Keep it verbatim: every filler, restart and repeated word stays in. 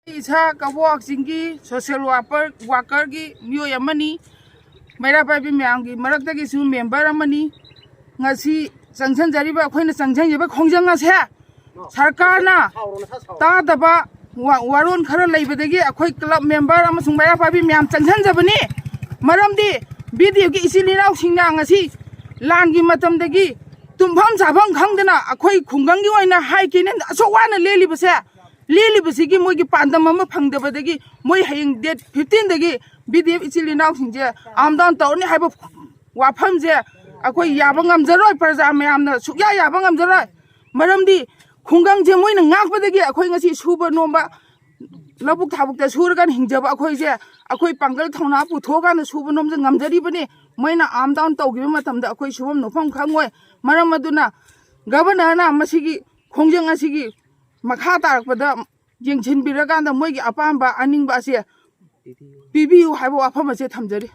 ꯏꯁꯥ ꯀꯕꯣꯛ ꯆꯤꯡꯒꯤ ꯁꯣꯁꯤꯌꯦꯜ ꯋꯥꯔꯀꯔ, ꯋꯥꯔꯀꯔꯒꯤ ꯃꯤꯑꯣꯏ ꯑꯃꯅꯤ꯫ ꯃꯩꯔꯥ ꯄꯥꯏꯕꯤ ꯃꯌꯥꯝꯒꯤ ꯃꯔꯛꯇꯒꯤꯁꯨ ꯃꯦꯝꯕꯔ ꯑꯃꯅꯤ꯫ ꯉꯁꯤ ꯆꯪꯁꯤꯟꯖꯔꯤꯕ, ꯑꯩꯈꯣꯏꯅ ꯆꯪꯁꯤꯟꯖꯔꯤꯕ ꯈꯣꯡꯖꯪ ꯑꯁꯦ ꯁꯔꯀꯥꯔꯅ ꯇꯥꯗꯕ ꯋꯥ-, ꯋꯥꯔꯣꯜ ꯈꯔ ꯂꯩꯕꯗꯒꯤ ꯑꯩꯈꯣꯏ ꯀ꯭ꯂꯕ ꯃꯦꯝꯕꯔ ꯑꯃꯁꯨꯡ ꯃꯩꯔꯥ ꯄꯥꯏꯕꯤ ꯃꯌꯥꯝ ꯆꯪꯁꯤꯟꯖꯕꯅꯤ꯫ ꯃꯔꯝꯗꯤ ꯕꯤ ꯗꯤ ꯑꯦꯐꯀꯤ ꯏꯆꯤꯜ ꯏꯅꯥꯎꯁꯤꯡꯅ ꯉꯁꯤ ꯂꯥꯟꯒꯤ ꯃꯇꯝꯗꯒꯤ ꯇꯨꯝꯐꯝ ꯆꯥꯐꯝ ꯈꯪꯗꯅ ꯑꯩꯈꯣꯏ ꯈꯨꯡꯒꯪꯒꯤ ꯑꯣꯏꯅ ꯍꯥꯏ ꯀꯦꯅꯦꯜ ꯑꯁꯨꯛ ꯋꯥꯅ ꯂꯦꯜꯂꯤꯕꯁꯦ, ꯂꯦꯜꯂꯤꯕꯁꯤꯒꯤ ꯃꯣꯏꯒꯤ ꯄꯥꯟꯗꯝ ꯑꯃ ꯐꯪꯗꯕꯗꯒꯤ ꯃꯣꯏ ꯍꯌꯦꯡ ꯗꯦꯠ ꯐꯤꯐꯇꯤꯟꯗꯒꯤ ꯕꯤ ꯗꯤ ꯑꯦꯐ ꯏꯆꯤꯜ ꯏꯅꯥꯎꯁꯤꯡꯁꯦ ꯑꯥꯔꯝ ꯗꯥꯎꯟ ꯇꯧꯔꯅꯤ ꯍꯥꯏꯕ ꯋꯥꯐꯝꯁꯦ ꯑꯩꯈꯣꯏ ꯌꯥꯕ ꯉꯝꯖꯔꯣꯏ꯫ ꯄ꯭ꯔꯖꯥ ꯃꯌꯥꯝꯅ ꯁꯨꯛꯌꯥ ꯌꯥꯕ ꯉꯝꯖꯔꯣꯏ꯫ ꯃꯔꯝꯗꯤ ꯈꯨꯡꯒꯪꯁꯦ ꯃꯣꯏꯅ ꯉꯥꯛꯄꯗꯒꯤ ꯑꯩꯈꯣꯏ ꯉꯁꯤ ꯁꯨꯕ ꯅꯣꯝꯕ, ꯂꯧꯕꯨꯛ ꯊꯥꯕꯨꯛꯇ ꯁꯨꯔꯒ ꯍꯤꯡꯖꯕ ꯑꯩꯈꯣꯏꯁꯦ, ꯑꯩꯈꯣꯏ ꯄꯥꯡꯒꯜ ꯊꯧꯅꯥ ꯄꯨꯊꯣꯛꯑꯀꯥꯟꯗ ꯁꯨꯕ ꯅꯣꯝꯕꯁꯦ ꯉꯝꯖꯔꯤꯕꯅꯤ꯫ ꯃꯣꯏꯅ ꯑꯥꯔꯝ ꯗꯥꯎꯟ ꯇꯧꯈꯤꯕ ꯃꯇꯝꯗ ꯑꯩꯈꯣꯏ ꯁꯨꯐꯝ ꯅꯣꯝꯐꯝ ꯈꯪꯉꯣꯏ꯫ ꯃꯔꯝ ꯑꯗꯨꯅ ꯒꯚꯔꯅꯔꯅ ꯃꯁꯤꯒꯤ ꯈꯣꯡꯖꯪ ꯑꯁꯤꯒꯤ ꯃꯈꯥ ꯇꯥꯔꯛꯄꯗ ꯌꯦꯡꯁꯤꯟꯕꯤꯔꯀꯥꯟꯗ ꯃꯣꯏꯒꯤ ꯑꯄꯥꯝꯕ ꯑꯅꯤꯡꯕ ꯑꯁꯦ ꯄꯤꯕꯤꯌꯨ ꯍꯥꯏꯕ ꯋꯥꯐꯝ ꯑꯁꯦ ꯊꯝꯖꯔꯤ꯫